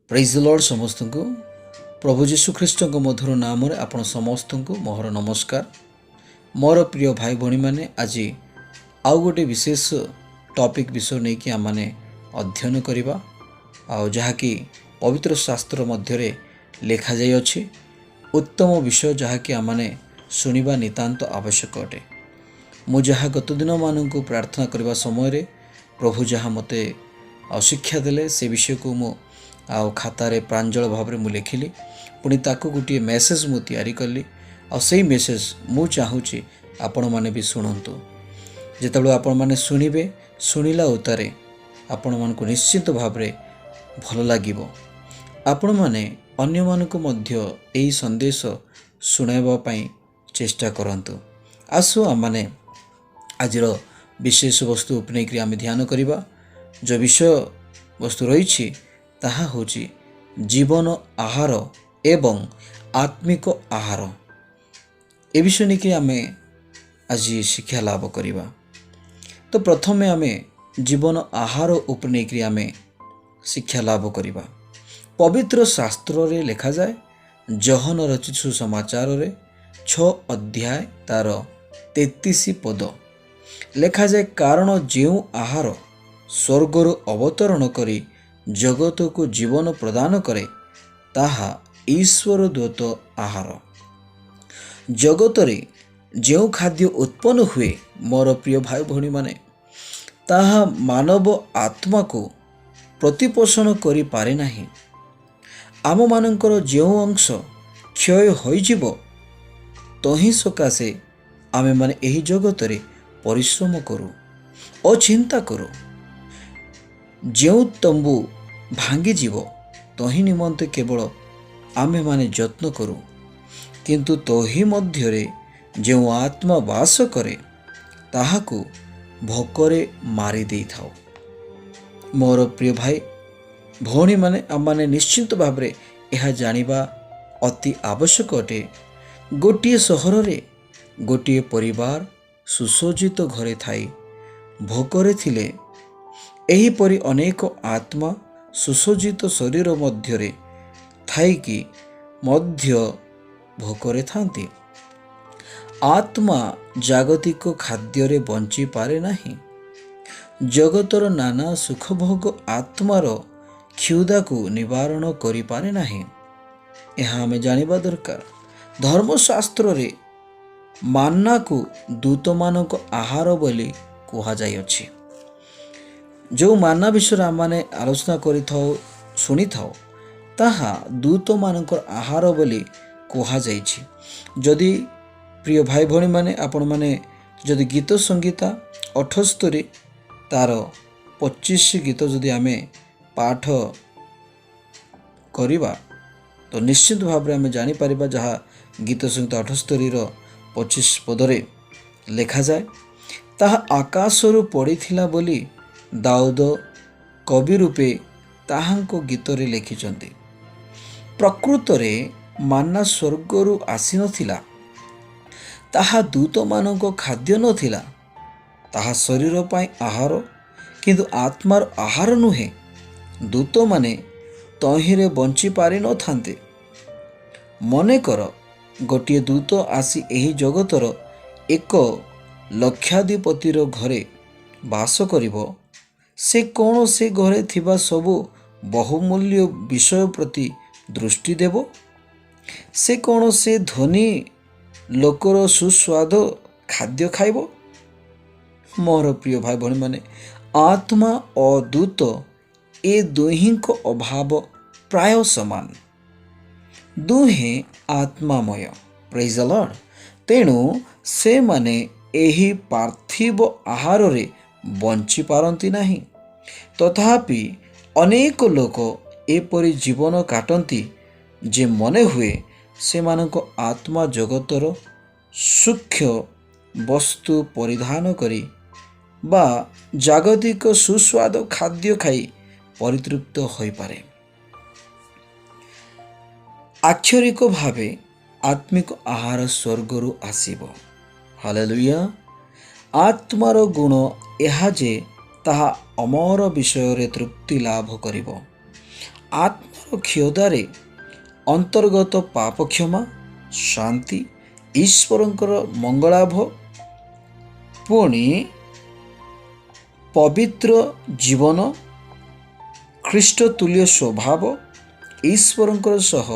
ପ୍ରେଜ୍ ଲର୍ଡ଼ ସମସ୍ତଙ୍କୁ। ପ୍ରଭୁ ଯୀଶୁ ଖ୍ରୀଷ୍ଟଙ୍କ ମଧୁର ନାମରେ ଆପଣ ସମସ୍ତଙ୍କୁ ମୋହର ନମସ୍କାର। ମୋର ପ୍ରିୟ ଭାଇ ଭଉଣୀମାନେ, ଆଜି ଆଉ ଗୋଟେ ବିଶେଷ ଟପିକ୍ ବିଷୟ ନେଇକି ଆମମାନେ ଅଧ୍ୟୟନ କରିବା ଆଉ ଯାହାକି ପବିତ୍ର ଶାସ୍ତ୍ର ମଧ୍ୟରେ ଲେଖାଯାଇଅଛି। ଉତ୍ତମ ବିଷୟ, ଯାହାକି ଆମମାନେ ଶୁଣିବା ନିତାନ୍ତ ଆବଶ୍ୟକ ଅଟେ। ମୁଁ ଯାହା ଗତ ଦିନମାନଙ୍କୁ ପ୍ରାର୍ଥନା କରିବା ସମୟରେ ପ୍ରଭୁ ଯାହା ମୋତେ ଆଉ ଶିକ୍ଷା ଦେଲେ, ସେ ବିଷୟକୁ ମୁଁ ଆଉ ଖାତାରେ ପ୍ରାଞ୍ଜଳ ଭାବରେ ମୁଁ ଲେଖିଲି। ପୁଣି ତାକୁ ଗୋଟିଏ ମେସେଜ୍ ମୁଁ ତିଆରି କଲି ଆଉ ସେଇ ମେସେଜ୍ ମୁଁ ଚାହୁଁଛି ଆପଣମାନେ ବି ଶୁଣନ୍ତୁ। ଯେତେବେଳେ ଆପଣମାନେ ଶୁଣିବେ, ଶୁଣିଲା ଉତ୍ତାରେ ଆପଣମାନଙ୍କୁ ନିଶ୍ଚିତ ଭାବରେ ଭଲ ଲାଗିବ। ଆପଣମାନେ ଅନ୍ୟମାନଙ୍କୁ ମଧ୍ୟ ଏହି ସନ୍ଦେଶ ଶୁଣାଇବା ପାଇଁ ଚେଷ୍ଟା କରନ୍ତୁ। ଆସୁ, ଆମମାନେ ଆଜିର ବିଶେଷ ବସ୍ତୁ ଉପରେ ନେଇକରି ଆମେ ଧ୍ୟାନ କରିବା। ଯେଉଁ ବିଷୟ ବସ୍ତୁ ରହିଛି, ତାହା ହେଉଛି ଜୀବନ ଆହାର ଏବଂ ଆତ୍ମିକ ଆହାର। ଏ ବିଷୟ ନେଇକି ଆମେ ଆଜି ଶିକ୍ଷା ଲାଭ କରିବା। ତ ପ୍ରଥମେ ଆମେ ଜୀବନ ଆହାର ଉପରେ ନେଇକରି ଆମେ ଶିକ୍ଷା ଲାଭ କରିବା। ପବିତ୍ର ଶାସ୍ତ୍ରରେ ଲେଖାଯାଏ, ଯୋହନ ରଚିତ ସୁସମାଚାରରେ 6 ଅଧ୍ୟାୟ ତାର 33 ପଦ ଲେଖାଯାଏ, "କାରଣ ଯେଉଁ ଆହାର ସ୍ୱର୍ଗରୁ ଅବତରଣ କରି ଜଗତକୁ ଜୀବନ ପ୍ରଦାନ କରେ, ତାହା ଈଶ୍ୱର ଦତ୍ତ ଆହାର।" ଜଗତରେ ଯେଉଁ ଖାଦ୍ୟ ଉତ୍ପନ୍ନ ହୁଏ, ମୋର ପ୍ରିୟ ଭାଇ ଭଉଣୀମାନେ, ତାହା ମାନବ ଆତ୍ମାକୁ ପ୍ରତିପୋଷଣ କରିପାରେ ନାହିଁ। ଆମମାନଙ୍କର ଯେଉଁ ଅଂଶ କ୍ଷୟ ହୋଇଯିବ, ତହିଁ ସକାଶେ ଆମେମାନେ ଏହି ଜଗତରେ ପରିଶ୍ରମ କରୁ ଓ ଚିନ୍ତା କରୁ। ଯେଉଁ ତମ୍ବୁ ଭାଙ୍ଗିଯିବ, ତହିଁ ନିମନ୍ତେ କେବଳ ଆମ୍ଭେମାନେ ଯତ୍ନ କରୁ। କିନ୍ତୁ ତହି ମଧ୍ୟରେ ଯେଉଁ ଆତ୍ମା ବାସ କରେ, ତାହାକୁ ଭୋକରେ ମାରି ଦେଇଥାଉ। ମୋର ପ୍ରିୟ ଭାଇ ଭଉଣୀମାନେ, ଆମମାନେ ନିଶ୍ଚିତ ଭାବରେ ଏହା ଜାଣିବା ଅତି ଆବଶ୍ୟକ ଅଟେ। ଗୋଟିଏ ସହରରେ ଗୋଟିଏ ପରିବାର ସୁସଜ୍ଜିତ ଘରେ ଥାଇ ଭୋକରେ ଥିଲେ। ଏହିପରି ଅନେକ ଆତ୍ମା ସୁସଜ୍ଜିତ ଶରୀର ମଧ୍ୟରେ ଥାଇକି ମଧ୍ୟ ଭୋକରେ ଥାନ୍ତି। ଆତ୍ମା ଜାଗତିକ ଖାଦ୍ୟରେ ବଞ୍ଚିପାରେ ନାହିଁ। ଜଗତର ନାନା ସୁଖଭୋଗ ଆତ୍ମାର କ୍ଷୁଧାକୁ ନିବାରଣ କରିପାରେ ନାହିଁ। ଏହା ଆମେ ଜାଣିବା ଦରକାର। ଧର୍ମଶାସ୍ତ୍ରରେ ମାନ୍ନାକୁ ଦୂତମାନଙ୍କ ଆହାର ବୋଲି କୁହାଯାଇଅଛି। ଯେଉଁ ମାନ୍ନା ବିଷୟରେ ଆମମାନେ ଆଲୋଚନା କରିଥାଉ, ଶୁଣିଥାଉ, ତାହା ଦୂତମାନଙ୍କର ଆହାର ବୋଲି କୁହାଯାଇଛି। ଯଦି ପ୍ରିୟ ଭାଇ ଭଉଣୀମାନେ, ଆପଣମାନେ ଯଦି ଗୀତ ସଂହିତା 78 ତାର 25 ଗୀତ ଯଦି ଆମେ ପାଠ କରିବା, ତ ନିଶ୍ଚିତ ଭାବରେ ଆମେ ଜାଣିପାରିବା, ଯାହା ଗୀତ ସଂହିତା 78ର 25 ପଦରେ ଲେଖାଯାଏ, ତାହା ଆକାଶରୁ ପଡ଼ିଥିଲା ବୋଲି ଦାଉଦ କବି ରୂପେ ତାହାଙ୍କ ଗୀତରେ ଲେଖିଛନ୍ତି। ପ୍ରକୃତରେ ମାନ୍ନା ସ୍ୱର୍ଗରୁ ଆସିନଥିଲା। ତାହା ଦୂତମାନଙ୍କ ଖାଦ୍ୟ ନଥିଲା। ତାହା ଶରୀର ପାଇଁ ଆହାର, କିନ୍ତୁ ଆତ୍ମାର ଆହାର ନୁହେଁ। ଦୂତମାନେ ତହିଁରେ ବଞ୍ଚି ପାରିନଥାନ୍ତେ। ମନେକର ଗୋଟିଏ ଦୂତ ଆସି ଏହି ଜଗତର ଏକ ଲକ୍ଷାଧିପତିର ଘରେ ବାସ କରିବ। ସେ କ'ଣ ସେ ଘରେ ଥିବା ସବୁ ବହୁମୂଲ୍ୟ ବିଷୟ ପ୍ରତି ଦୃଷ୍ଟି ଦେବ? ସେ କ'ଣ ସେ ଧନୀ ଲୋକର ସୁସ୍ୱାଦ ଖାଦ୍ୟ ଖାଇବ? ମୋର ପ୍ରିୟ ଭାଇ ଭଉଣୀମାନେ, ଆତ୍ମା ଓ ଦୂତ ଏ ଦୁହିଁଙ୍କ ଅଭାବ ପ୍ରାୟ ସମାନ। ଦୁହେଁ ଆତ୍ମାମୟ। ପ୍ରେଜ୍ ଲର୍ଡ଼। ତେଣୁ ସେମାନେ ଏହି ପାର୍ଥିବ ଆହାରରେ ବଞ୍ଚି ପାରନ୍ତି ନାହିଁ। ତଥାପି ଅନେକ ଲୋକ ଏପରି ଜୀବନ କାଟନ୍ତି ଯେ ମନେ ହୁଏ ସେମାନଙ୍କ ଆତ୍ମା ଜଗତର ସୂକ୍ଷ୍ମ ବସ୍ତୁ ପରିଧାନ କରି ବା ଜାଗତିକ ସୁସ୍ୱାଦ ଖାଦ୍ୟ ଖାଇ ପରିତୃପ୍ତ ହୋଇପାରେ। ଆକ୍ଷରିକ ଭାବେ ଆତ୍ମିକ ଆହାର ସ୍ୱର୍ଗରୁ ଆସିବ। ହାଲେଲୁୟା। ଆତ୍ମାର ଗୁଣ ଏହା ଯେ ତାହା ଅମର ବିଷୟରେ ତୃପ୍ତି ଲାଭ କରିବ। ଆତ୍ମାର କ୍ଷୁଧାରେ ଅନ୍ତର୍ଗତ ପାପ କ୍ଷମା, ଶାନ୍ତି, ଈଶ୍ୱରଙ୍କର ମଙ୍ଗଳାଭ, ପୁଣି ପବିତ୍ର ଜୀବନ, ଖ୍ରୀଷ୍ଟ ତୁଲ୍ୟ ସ୍ୱଭାବ, ଈଶ୍ୱରଙ୍କର ସହ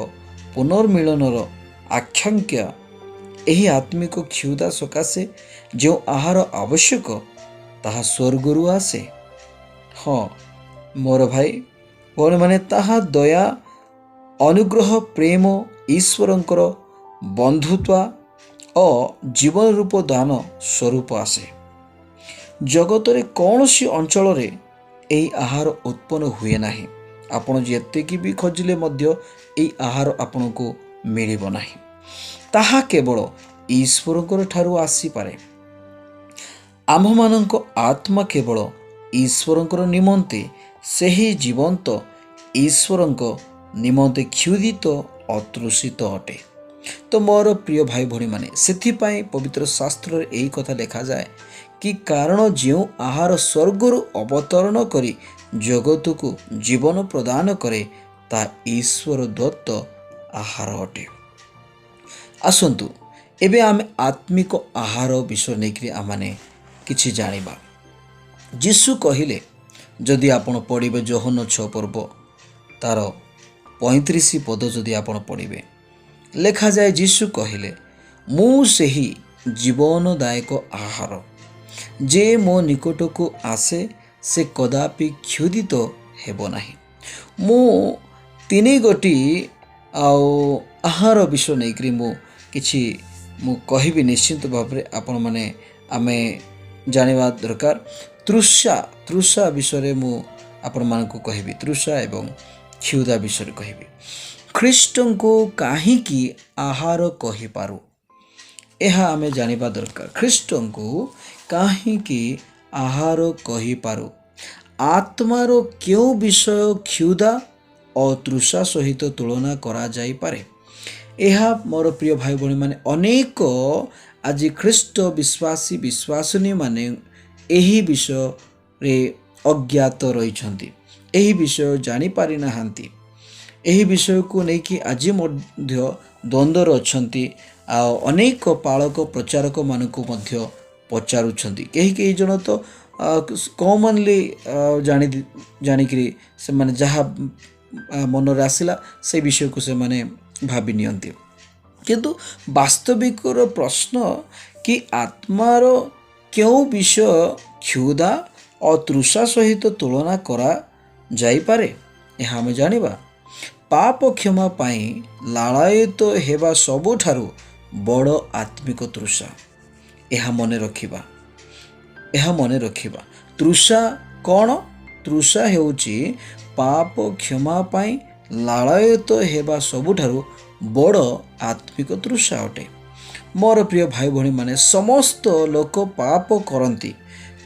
ପୁନର୍ମିଳନର ଆକାଂକ୍ଷା, ଏହି ଆତ୍ମିକ କ୍ଷୁଧା ସକାଶେ ଯେଉଁ ଆହାର ଆବଶ୍ୟକ, ତାହା ସ୍ୱର୍ଗରୁ ଆସେ। ହଁ ମୋର ଭାଇ ଭଉଣୀମାନେ, ତାହା ଦୟା, ଅନୁଗ୍ରହ, ପ୍ରେମ, ଈଶ୍ୱରଙ୍କର ବନ୍ଧୁତ୍ୱ ଓ ଜୀବନ ରୂପ ଦାନ ସ୍ୱରୂପ ଆସେ। ଜଗତରେ କୌଣସି ଅଞ୍ଚଳରେ ଏହି ଆହାର ଉତ୍ପନ୍ନ ହୁଏ ନାହିଁ। ଆପଣ ଯେତିକି ବି ଖୋଜିଲେ ମଧ୍ୟ ଏହି ଆହାର ଆପଣଙ୍କୁ ମିଳିବ ନାହିଁ। ତାହା କେବଳ ଈଶ୍ୱରଙ୍କର ଠାରୁ ଆସିପାରେ। ଆମ୍ଭମାନଙ୍କ ଆତ୍ମା କେବଳ ଈଶ୍ୱରଙ୍କର ନିମନ୍ତେ, ସେହି ଜୀବନ୍ତ ଈଶ୍ୱରଙ୍କ ନିମନ୍ତେ କ୍ଷୁଧିତ ଓ ତୃଷିତ ଅଟେ। ତ ମୋର ପ୍ରିୟ ଭାଇ ଭଉଣୀମାନେ, ସେଥିପାଇଁ ପବିତ୍ର ଶାସ୍ତ୍ରରେ ଏହି କଥା ଲେଖାଯାଏ କି କାରଣ ଯେଉଁ ଆହାର ସ୍ୱର୍ଗରୁ ଅବତରଣ କରି ଜଗତକୁ ଜୀବନ ପ୍ରଦାନ କରେ, ତାହା ଈଶ୍ୱର ଦତ୍ତ ଆହାର ଅଟେ। ଆସନ୍ତୁ, ଏବେ ଆମେ ଆତ୍ମିକ ଆହାର ବିଷୟ ନେଇକରି ଆମମାନେ କିଛି ଜାଣିବା। ଯୀଶୁ କହିଲେ, ଯଦି ଆପଣ ପଢ଼ିବେ ଯୋହନ 6 ପର୍ବ ତାର 35 ପଦ ଯଦି ଆପଣ ପଢ଼ିବେ, ଲେଖାଯାଏ, ଯୀଶୁ କହିଲେ, "ମୁଁ ସେହି ଜୀବନଦାୟକ ଆହାର। ଯେ ମୋ ନିକଟକୁ ଆସେ, ସେ କଦାପି କ୍ଷୁଧିତ ହେବ ନାହିଁ।" ମୁଁ ତିନି ଗୋଟି ଆଉ ଆହାର ବିଷୟ ନେଇକରି ମୁଁ କିଛି ମୁଁ କହିବି। ନିଶ୍ଚିତ ଭାବରେ ଆପଣମାନେ ଆମେ ଜାଣିବା ଦରକାର। ତୃଷା ବିଷୟରେ ମୁଁ ଆପଣମାନଙ୍କୁ କହିବି, ତୃଷା ଏବଂ କ୍ଷୁଧା ବିଷୟରେ କହିବି। ଖ୍ରୀଷ୍ଟଙ୍କୁ କାହିଁକି ଆହାର କହିପାରୁ, ଏହା ଆମେ ଜାଣିବା ଦରକାର। ଖ୍ରୀଷ୍ଟଙ୍କୁ କାହିଁକି ଆହାର କହିପାରୁ? ଆତ୍ମାର କେଉଁ ବିଷୟ କ୍ଷୁଧା ଓ ତୃଷା ସହିତ ତୁଳନା କରାଯାଇପାରେ? ଏହା ମୋର ପ୍ରିୟ ଭାଇ ଭଉଣୀମାନେ, ଅନେକ ଆଜି ଖ୍ରୀଷ୍ଟ ବିଶ୍ୱାସୀ ବିଶ୍ୱାସିନୀମାନେ ଏହି ବିଷୟରେ ଅଜ୍ଞାତ ରହିଛନ୍ତି, ଏହି ବିଷୟ ଜାଣିପାରି ନାହାନ୍ତି। ଏହି ବିଷୟକୁ ନେଇକି ଆଜି ମଧ୍ୟ ଦ୍ୱନ୍ଦ୍ୱରେ ଅଛନ୍ତି ଆଉ ଅନେକ ପାଳକ ପ୍ରଚାରକମାନଙ୍କୁ ମଧ୍ୟ ପଚାରୁଛନ୍ତି। କେହି କେହି ଜଣ ତ କମନଲି ଜାଣି ଜାଣିକିରି ସେମାନେ ଯାହା ମନରେ ଆସିଲା, ସେ ବିଷୟକୁ ସେମାନେ ଭାବି ନିଅନ୍ତି। କିନ୍ତୁ ବାସ୍ତବିକର ପ୍ରଶ୍ନ କି ଆତ୍ମାର କେଉଁ ବିଷୟ କ୍ଷୁଧା ଓ ତୃଷା ସହିତ ତୁଳନା କରାଯାଇପାରେ, ଏହା ଆମେ ଜାଣିବା। ପାପ କ୍ଷମା ପାଇଁ ଲାଳାୟିତ ହେବା ସବୁଠାରୁ ବଡ଼ ଆତ୍ମିକ ତୃଷା, ଏହା ମନେ ରଖିବା। ଏହା ମନେ ରଖିବା। ତୃଷା କ'ଣ? ତୃଷା ହେଉଛି ପାପ କ୍ଷମା ପାଇଁ ଲାଳାୟିତ ହେବା ସବୁଠାରୁ ବଡ଼ ଆତ୍ମିକ ତୃଷା ଅଟେ। ମୋର ପ୍ରିୟ ଭାଇ ଭଉଣୀମାନେ, ସମସ୍ତ ଲୋକ ପାପ କରନ୍ତି,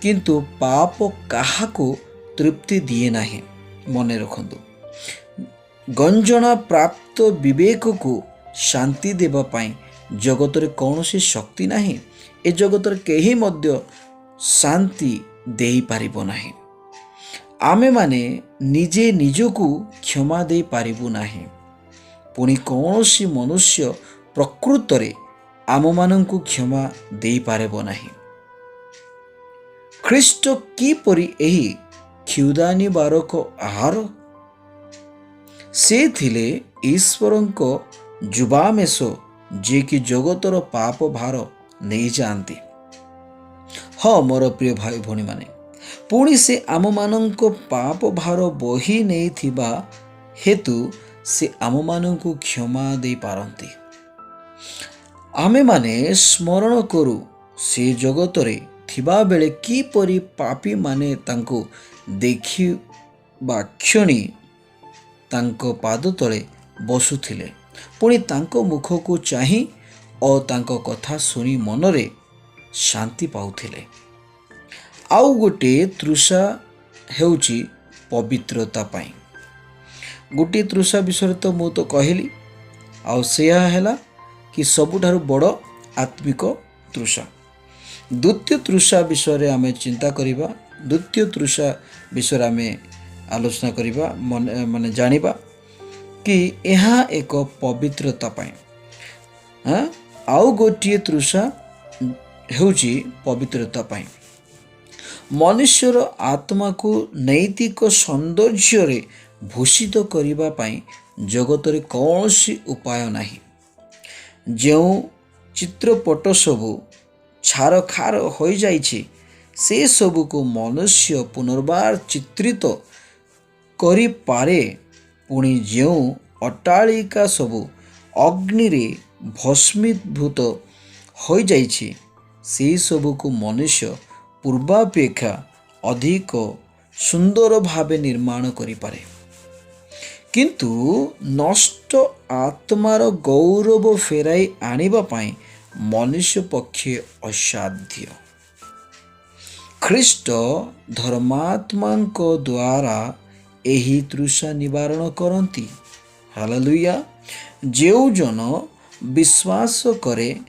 କିନ୍ତୁ ପାପ କାହାକୁ ତୃପ୍ତି ଦିଏ ନାହିଁ। ମନେ ରଖନ୍ତୁ, ଗଞ୍ଜଣା ପ୍ରାପ୍ତ ବିବେକକୁ ଶାନ୍ତି ଦେବା ପାଇଁ ଜଗତରେ କୌଣସି ଶକ୍ତି ନାହିଁ। ଏ ଜଗତରେ କେହି ମଧ୍ୟ ଶାନ୍ତି ଦେଇପାରିବ ନାହିଁ। ଆମେମାନେ ନିଜେ ନିଜକୁ କ୍ଷମା ଦେଇପାରିବୁ ନାହିଁ। ପୁଣି କୌଣସି ମନୁଷ୍ୟ ପ୍ରକୃତରେ ଆମମାନଙ୍କୁ କ୍ଷମା ଦେଇପାରିବ ନାହିଁ। ଖ୍ରୀଷ୍ଟ କିପରି ଏହି କ୍ଷୁଧା ନିବାରକ ଆହାର? ସେ ଥିଲେ ଈଶ୍ୱରଙ୍କ ଯୁବାମେଷ, ଯିଏକି ଜଗତର ପାପ ଭାର ନେଇଯାଆନ୍ତି। ହଁ ମୋର ପ୍ରିୟ ଭାଇ ଭଉଣୀମାନେ, ପୁଣି ସେ ଆମମାନଙ୍କ ପାପ ଭାର ବୋହି ନେଇଥିବା ହେତୁ ସେ ଆମମାନଙ୍କୁ କ୍ଷମା ଦେଇପାରନ୍ତି। ଆମେମାନେ ସ୍ମରଣ କରୁ, ସେ ଜଗତରେ ଥିବାବେଳେ କିପରି ପାପୀମାନେ ତାଙ୍କୁ ଦେଖିବା କ୍ଷଣି ତାଙ୍କ ପାଦ ତଳେ ବସୁଥିଲେ, ପୁଣି ତାଙ୍କ ମୁଖକୁ ଚାହିଁ ଓ ତାଙ୍କ କଥା ଶୁଣି ମନରେ ଶାନ୍ତି ପାଉଥିଲେ। ଆଉ ଗୋଟିଏ ତୃଷା ହେଉଛି ପବିତ୍ରତା ପାଇଁ। ଗୋଟିଏ ତୃଷା ବିଷୟରେ ତ ମୁଁ ତ କହିଲି, ଆଉ ସେୟା ହେଲା କି ସବୁଠାରୁ ବଡ଼ ଆତ୍ମିକ ତୃଷା। ଦ୍ୱିତୀୟ ତୃଷା ବିଷୟରେ ଆମେ ଚିନ୍ତା କରିବା, ଦ୍ୱିତୀୟ ତୃଷା ବିଷୟରେ ଆମେ ଆଲୋଚନା କରିବା, ମନେ ମାନେ ଜାଣିବା। କି ଏହା ଏକ ପବିତ୍ରତା ପାଇଁ। ଆଉ ଗୋଟିଏ ତୃଷା ହେଉଛି ପବିତ୍ରତା ପାଇଁ। ମନୁଷ୍ୟର ଆତ୍ମାକୁ ନୈତିକ ସୌନ୍ଦର୍ଯ୍ୟରେ ଭୂଷିତ କରିବା ପାଇଁ ଜଗତରେ କୌଣସି ଉପାୟ ନାହିଁ। ଯେଉଁ ଚିତ୍ରପଟ ସବୁ ଛାରଖାର ହୋଇଯାଇଛି, ସେସବୁକୁ ମନୁଷ୍ୟ ପୁନର୍ବାର ଚିତ୍ରିତ କରିପାରେ। ପୁଣି ଯେଉଁ ଅଟ୍ଟାଳିକା ସବୁ ଅଗ୍ନିରେ ଭସ୍ମୀଭୂତ ହୋଇଯାଇଛି, ସେସବୁକୁ ମନୁଷ୍ୟ ପୂର୍ବାପେକ୍ଷା ଅଧିକ ସୁନ୍ଦର ଭାବେ ନିର୍ମାଣ କରିପାରେ। କିନ୍ତୁ ନଷ୍ଟ ଆତ୍ମାର ଗୌରବ ଫେରାଇ ଆଣିବା ପାଇଁ ମନୁଷ୍ୟ ପକ୍ଷେ ଅସାଧ୍ୟ। ଖ୍ରୀଷ୍ଟ ଧର୍ମାତ୍ମାଙ୍କ ଦ୍ୱାରା ଏହି ତୃଷା ନିବାରଣ କରନ୍ତି। ହାଲେଲୁୟା! ଯେଉଁ ଜନ ବିଶ୍ୱାସ କରେ,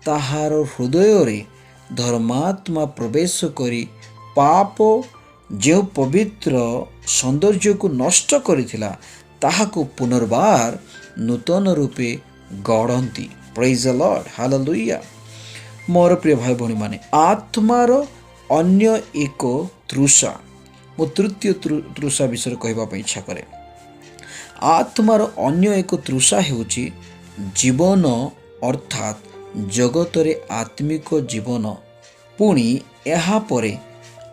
ତାହାର ହୃଦୟରେ ଧର୍ମାତ୍ମା ପ୍ରବେଶ କରି ପାପ ଯେଉଁ ପବିତ୍ର ସୌନ୍ଦର୍ଯ୍ୟକୁ ନଷ୍ଟ କରିଥିଲା, ତାହାକୁ ପୁନର୍ବାର ନୂତନ ରୂପେ ଗଢ଼ନ୍ତି। Praise Lord, hallelujah. ମୋର ପ୍ରିୟ ଭାଇ ଭଉଣୀମାନେ, ଆତ୍ମାର ଅନ୍ୟ ଏକ ତୃଷା, ମୁଁ ତୃତୀୟ ତୃଷା ବିଷୟରେ କହିବା ପାଇଁ ଇଚ୍ଛା କରେ। ଆତ୍ମାର ଅନ୍ୟ ଏକ ତୃଷା ହେଉଛି ଜୀବନ, ଅର୍ଥାତ୍ ଜଗତରେ ଆତ୍ମିକ ଜୀବନ, ପୁଣି ଏହାପରେ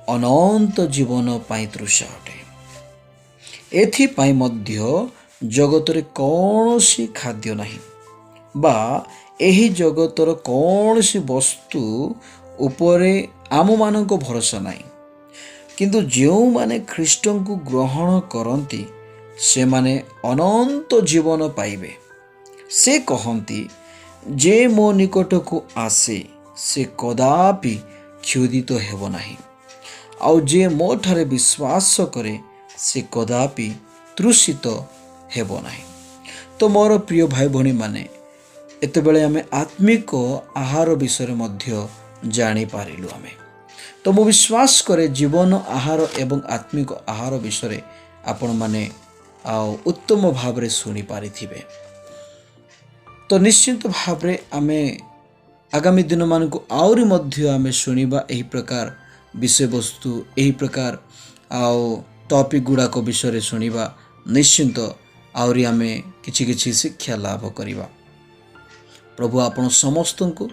ଅନନ୍ତ ଜୀବନ ପାଇଁ ତୃଷା ଅଟେ। ଏଥିପାଇଁ ମଧ୍ୟ ଜଗତରେ କୌଣସି ଖାଦ୍ୟ ନାହିଁ ବା ଏହି ଜଗତର କୌଣସି ବସ୍ତୁ ଉପରେ ଆମମାନଙ୍କ ଭରସା ନାହିଁ। କିନ୍ତୁ ଯେଉଁମାନେ ଖ୍ରୀଷ୍ଟଙ୍କୁ ଗ୍ରହଣ କରନ୍ତି, ସେମାନେ ଅନନ୍ତ ଜୀବନ ପାଇବେ। ସେ କହନ୍ତି, "ଯେ ମୋ ନିକଟକୁ ଆସେ, ସେ କଦାପି କ୍ଷୁଧିତ ହେବ ନାହିଁ, ଆଉ ଯେ ମୋ ଠାରେ ବିଶ୍ୱାସ କରେ, ସେ କଦାପି ତୃଷିତ ହେବ ନାହିଁ।" ତ ମୋର ପ୍ରିୟ ଭାଇ ଭଉଣୀମାନେ, ଏତେବେଳେ ଆମେ ଆତ୍ମିକ ଆହାର ବିଷୟରେ ମଧ୍ୟ ଜାଣିପାରିଲୁ ଆମେ। ତ ମୁଁ ବିଶ୍ୱାସ କରେ, ଜୀବନ ଆହାର ଏବଂ ଆତ୍ମିକ ଆହାର ବିଷୟରେ ଆପଣମାନେ ଆଉ ଉତ୍ତମ ଭାବରେ ଶୁଣିପାରିଥିବେ। ତ ନିଶ୍ଚିତ ଭାବରେ ଆମେ ଆଗାମୀ ଦିନମାନଙ୍କୁ ଆହୁରି ମଧ୍ୟ ଆମେ ଶୁଣିବା ଏହି ପ୍ରକାର ବିଷୟବସ୍ତୁ, ଏହି ପ୍ରକାର ଆଉ ଟପିକ୍ ଗୁଡ଼ାକ ବିଷୟରେ ଶୁଣିବା। ନିଶ୍ଚିନ୍ତ ଆହୁରି ଆମେ କିଛି କିଛି ଶିକ୍ଷା ଲାଭ କରିବା। ପ୍ରଭୁ ଆପଣ ସମସ୍ତଙ୍କୁ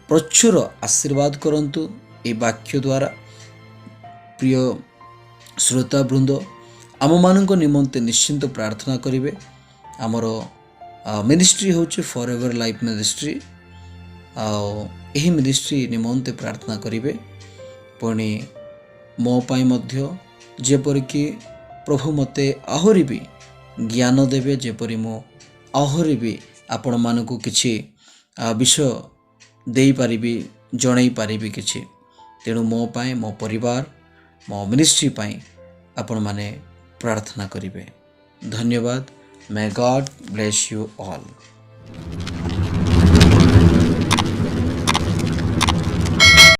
ପ୍ରଚୁର ଆଶୀର୍ବାଦ କରନ୍ତୁ ଏହି ବାକ୍ୟ ଦ୍ୱାରା। ପ୍ରିୟ ଶ୍ରୋତାବୃନ୍ଦ, ଆମମାନଙ୍କ ନିମନ୍ତେ ନିଶ୍ଚିନ୍ତ ପ୍ରାର୍ଥନା କରିବେ। ଆମର ମିନିଷ୍ଟ୍ରି ହେଉଛି ଫର୍ ଏଭର୍ ଲାଇଫ୍ ମିନିଷ୍ଟ୍ରି। ଆଉ ଏହି ମିନିଷ୍ଟ୍ରି ନିମନ୍ତେ ପ୍ରାର୍ଥନା କରିବେ। ପୁଣି ମୋ ପାଇଁ ମଧ୍ୟ, ଯେପରିକି ପ୍ରଭୁ ମୋତେ ଆହୁରି ବି ଜ୍ଞାନ ଦେବେ, ଯେପରି ମୁଁ ଆହୁରି ବି ଆପଣମାନଙ୍କୁ କିଛି ବିଷୟ ଦେଇପାରିବି, ଜଣାଇ ପାରିବି କିଛି। ତେଣୁ ମୋ ପାଇଁ, ମୋ ପରିବାର, ମୋ ମିନିଷ୍ଟ୍ରି ପାଇଁ ଆପଣମାନେ ପ୍ରାର୍ଥନା କରିବେ। ଧନ୍ୟବାଦ। May God bless you all.